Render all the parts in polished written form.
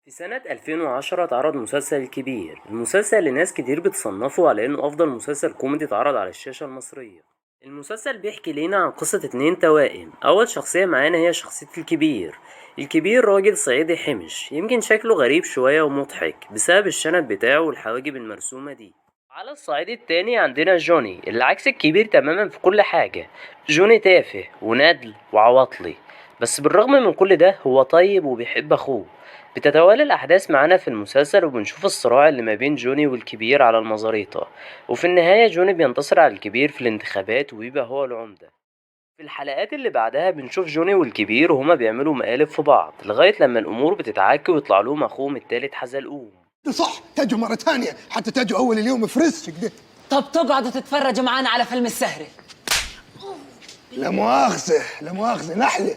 في سنة 2010 اتعرض مسلسل الكبير، المسلسل اللي ناس كتير بتصنفه على انه افضل مسلسل كوميدي اتعرض على الشاشة المصرية. المسلسل بيحكي لينا عن قصة اتنين توائم. اول شخصية معانا هي شخصية الكبير. الكبير راجل صعيدي حمش، يمكن شكله غريب شوية ومضحك بسبب الشنب بتاعه والحواجب المرسومة دي. على الصعيد التاني عندنا جوني اللي عكس الكبير تماما في كل حاجة. جوني تافه وندل وعواطلي، بس بالرغم من كل ده هو طيب وبيحب اخوه. بتتوالى الأحداث معانا في المسلسل وبنشوف الصراع اللي ما بين جوني والكبير على المزاريطة، وفي النهاية جوني بينتصر على الكبير في الانتخابات وبيبقى هو العمدة. في الحلقات اللي بعدها بنشوف جوني والكبير وهما بيعملوا مقالب في بعض لغاية لما الأمور بتتعك ويطلع لهم أخوهم التالت حزلقوم. صح، تجوا مرة ثانية حتى تجوا أول اليوم fresh كده. طب تقعدوا تتفرجوا معانا على فيلم السهرة. لا مؤاخذة لا مؤاخذة نحلة.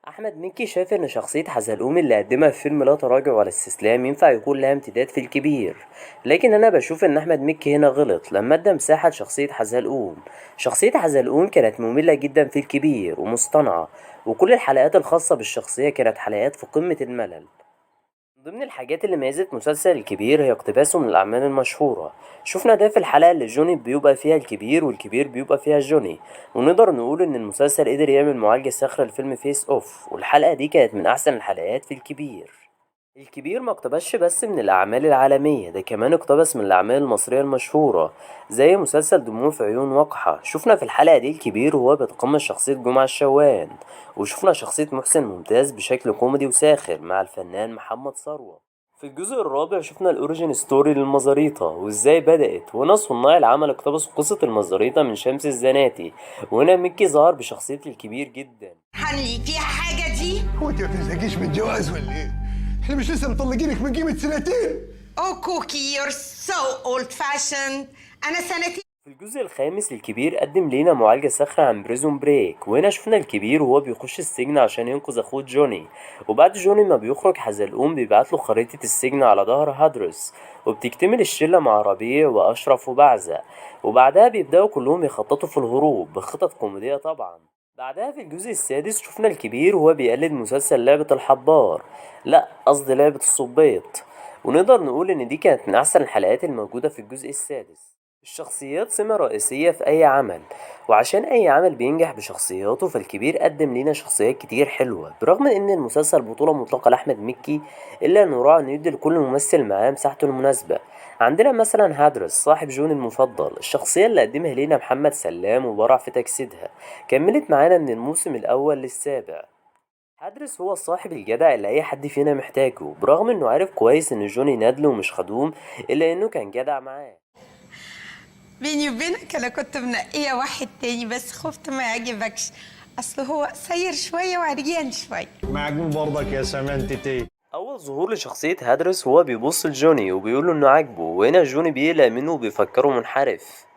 أحمد مكي شاف إن شخصية حزلقوم اللي قدمها في فيلم لا تراجع ولا استسلام ينفع يكون لها امتداد في الكبير، لكن أنا بشوف إن أحمد مكي هنا غلط لما ادى مساحة لشخصية حزلقوم. شخصية حزلقوم كانت مملة جدا في الكبير ومصطنعة، وكل الحلقات الخاصة بالشخصية كانت حلقات في قمة الملل. من ضمن الحاجات اللي ميزت مسلسل الكبير هي اقتباسه من الأعمال المشهورة. شفنا ده في الحلقة اللي جوني بيبقى فيها الكبير والكبير بيبقى فيها جوني، ونقدر نقول إن المسلسل قدر يعمل معالجة ساخرة لفيلم Face Off، والحلقة دي كانت من أحسن الحلقات في الكبير. الكبير ما اقتبسش بس من الأعمال العالمية، ده كمان اقتبس من الأعمال المصرية المشهورة زي مسلسل دموع في عيون وقحة. شفنا في الحلقة دي الكبير وهو بيتقمص شخصية جمعة الشوان، وشفنا شخصية محسن ممتاز بشكل كوميدي وساخر مع الفنان محمد ثروت. في الجزء الرابع شفنا ال origin story للمزاريطة وازاي بدأت، وهنا صناع العمل اقتبسوا قصة المزاريطة من شمس الزناتي، وهنا ميكي ظهر بشخصية الكبير جدا. هنلي فيها حاجة دي؟ هو أنت ما بتزهقيش من الجواز ولا إيه؟ إحنا مش لسه مطلقينك من قيمة سنتين؟ oh كوكي you're so old fashioned. أنا سنتين. في الجزء الخامس الكبير قدم لينا معالجة ساخرة عن Prison Break، وهنا شفنا الكبير وهو بيخش السجن عشان ينقذ اخوه جوني، وبعد جوني ما بيخرج حزلقوم بيبعت له خريطة السجن على ظهر هدرس، وبتكتمل الشلة مع ربيع وأشرف وبعزة، وبعدها بيبدأوا كلهم يخططوا في الهروب بخطط كوميدية طبعا. بعدها في الجزء السادس شفنا الكبير وهو بيقلد مسلسل لعبة الحبار، لا قصدي لعبة الصبيط، ونقدر نقول ان دي كانت من احسن الحلقات الموجودة في الجزء السادس. الشخصيات سمة رئيسية في أي عمل، وعشان أي عمل بينجح بشخصياته فالكبير قدم لينا شخصيات كتير حلوة. برغم إن المسلسل بطولة مطلقة لأحمد مكي، إلا إنه راعى إنه يدي لكل ممثل معاه مساحته المناسبة. عندنا مثلا هادرس صاحب جون المفضل، الشخصية اللي قدمها لينا محمد سلام وبرع في تجسيدها، كملت معانا من الموسم الأول للسابع. هادرس هو الصاحب الجدع اللي أي حد فينا محتاجه، برغم إنه عارف كويس إن جوني ندل ومش خدوم، إلا إنه كان جدع معاه. بيني وبينك أنا كنت منقية واحد تاني بس خفت ما يعجبكش، أصل هو قصير شوية وعريان شوية. معقول برضك يا سمنتتي. أول ظهور لشخصية هادرس وهو بيبص لجوني وبيقول إنه عاجبه، وهنا جوني بيقلق منه وبيفكره منحرف.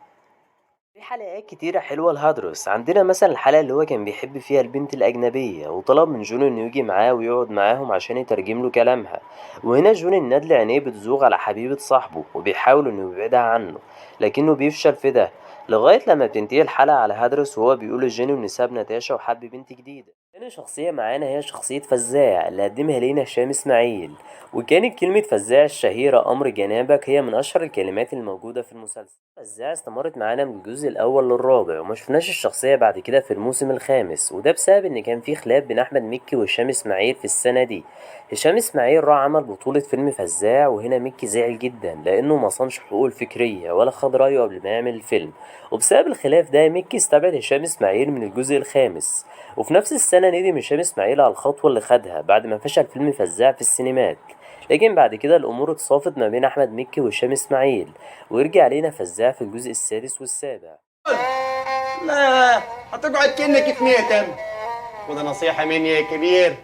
في حلقات كتيرة حلوة لهادرس، عندنا مثلا الحلقة اللي هو كان بيحب فيها البنت الأجنبية وطلب من جوني إنه يجي معاه ويقعد معاهم عشان يترجم له كلامها، وهنا جوني الندل عينيه بتزوغ على حبيبة صاحبه وبيحاول إنه يبعدها عنه، لكنه بيفشل في ده لغاية لما بتنتهي الحلقة على هادرس وهو بيقول لجوني إنه ساب ناتاشا وحب بنت جديدة. تاني شخصية معانا هي شخصية فزاع اللي قدمها لينا هشام إسماعيل، وكانت كلمة فزاع الشهيرة أمر جنابك هي من أشهر الكلمات الموجودة في المسلسل. فزاع استمرت معانا من الجزء الأول للرابع وما شفناش الشخصية بعد كده في الموسم الخامس، وده بسبب إن كان في خلاف بين أحمد مكي وهشام إسماعيل في السنة دي. هشام إسماعيل راح عمل بطولة فيلم فزاع، وهنا مكي زعل جدا لأنه ما صانش حقوقه الفكرية ولا خد رأيه قبل ما يعمل الفيلم، وبسبب الخلاف ده مكي استبعد هشام إسماعيل من الجزء الخامس. وفي نفس السنة ندم هشام إسماعيل على الخطوة اللي خدها بعد ما فشل فيلم فزاع في السينمات، لكن بعد كده الأمور اتصافت ما بين أحمد مكي وهشام إسماعيل، ورجع لينا فزاع في الجزء السادس والسابع. لا هتقعد كأنك في ميتم. خد نصيحة مني يا كبير،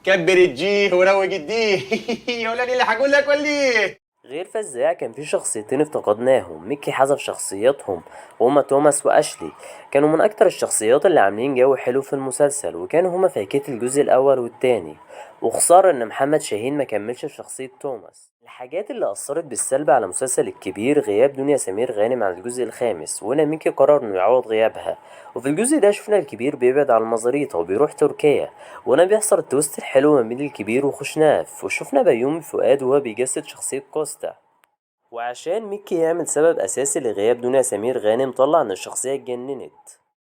كبر الجيه وروج الديه. ولا اللي هقول لك ولا ايه؟ غير فزاع كان في شخصيتين افتقدناهم، ميكي حذف شخصياتهم وهما توماس وأشلي، كانوا من أكتر الشخصيات اللي عاملين جو حلو في المسلسل، وكانوا هما فاكهة الجزء الأول والتاني، وخسارة إن محمد شاهين ما كملش في شخصية توماس. الحاجات اللي أثرت بالسلب على مسلسل الكبير غياب دنيا سمير غانم عن الجزء الخامس، وهنا ميكي قرر إنه يعوض غيابها. وفي الجزء ده شفنا الكبير بيبعد عن المزاريطة وبيروح تركيا، وهنا بيحصل ال twist الحلو ما بين الكبير وخشناف، وشفنا بيومي فؤاد وهو بيجسد شخصية كوستا. وعشان ميكي يعمل سبب أساسي لغياب دنيا سمير غانم طلع إن الشخصية اتجننت.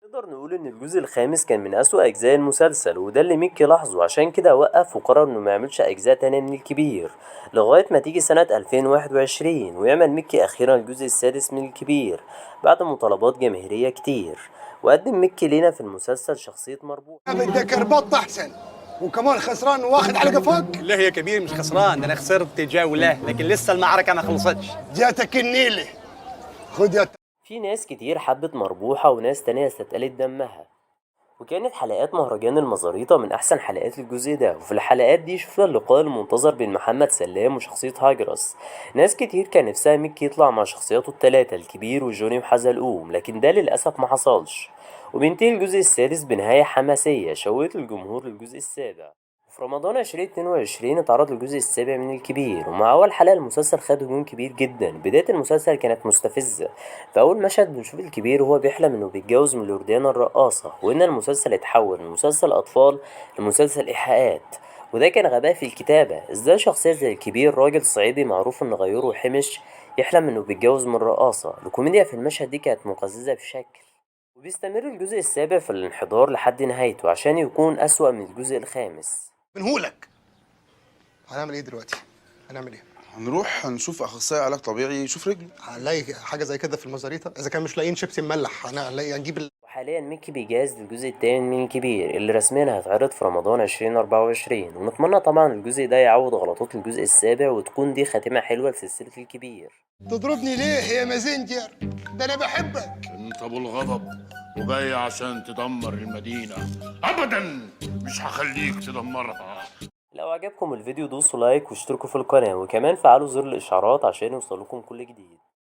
نقدر نقول إن الجزء الخامس كان من أسوأ أجزاء المسلسل، وده اللي ميكي لاحظه، عشان كده وقف وقرر إنه ما يعملش أجزاء تانية من الكبير لغاية ما تيجي سنة 2021 ويعمل ميكي أخيرا الجزء السادس من الكبير بعد مطالبات جماهيرية كتير. وقدم ميكي لينا في المسلسل شخصية مربوح. بدك اربط احسن، وكمان خسران واخد على قفاك. لا يا كبير مش خسران، ده انا خسرت جولة لكن لسه المعركة ما خلصتش. جاتك النيله، خد يا في ناس كتير حبت مربوحة وناس تانية استثقلت دمها، وكانت حلقات مهرجان المزاريطة من أحسن حلقات الجزء ده. وفي الحلقات دي شفنا اللقاء المنتظر بين محمد سلام وشخصية هاجرس. ناس كتير كان نفسها ميكي يطلع مع شخصياته التلاتة الكبير وجوني وحزلقوم، لكن ده للأسف ما حصلش. وبينتهي الجزء السادس بنهاية حماسية شوقت الجمهور للجزء السابع. وفي رمضان 2022 اتعرض الجزء السابع من الكبير، ومع أول حلقة المسلسل خد هجوم كبير جدا. بداية المسلسل كانت مستفزة، في أول مشهد بنشوف الكبير وهو بيحلم إنه بيتجوز من لورديانا الرقاصة، وإن المسلسل اتحول من مسلسل أطفال لمسلسل إيحاءات، وده كان غباء في الكتابة. إزاي شخصية زي الكبير راجل صعيدي معروف إن غيره حمش يحلم إنه بيتجوز من رقاصة؟ الكوميديا في المشهد دي كانت مقززة بشكل. وبيستمر الجزء السابع في الانحدار لحد نهايته عشان يكون أسوأ من الجزء الخامس. منهولك. هنعمل ايه دلوقتي؟ هنعمل ايه؟ هنروح نشوف اخصائي علاج طبيعي يشوف رجله. هنلاقي حاجة زي كده في المزاريطه؟ اذا كان مش لاقيين شيبسي مملح هنلاقي هنجيب وحاليا ميكي بيجهز للجزء الثامن من الكبير اللي رسميا هيتعرض في رمضان 2024، ونتمنى طبعا الجزء ده يعوض غلطات الجزء السابع وتكون دي خاتمة حلوة لسلسلة الكبير. تضربني ليه يا مازنجر؟ ده انا بحبك. انت ابو الغضب وجاي عشان تدمر المدينة، ابدا مش هخليك تدمرها. لو عجبكم الفيديو دوسوا لايك واشتركوا في القناة، وكمان فعلوا زر الإشعارات عشان يوصلكم كل جديد.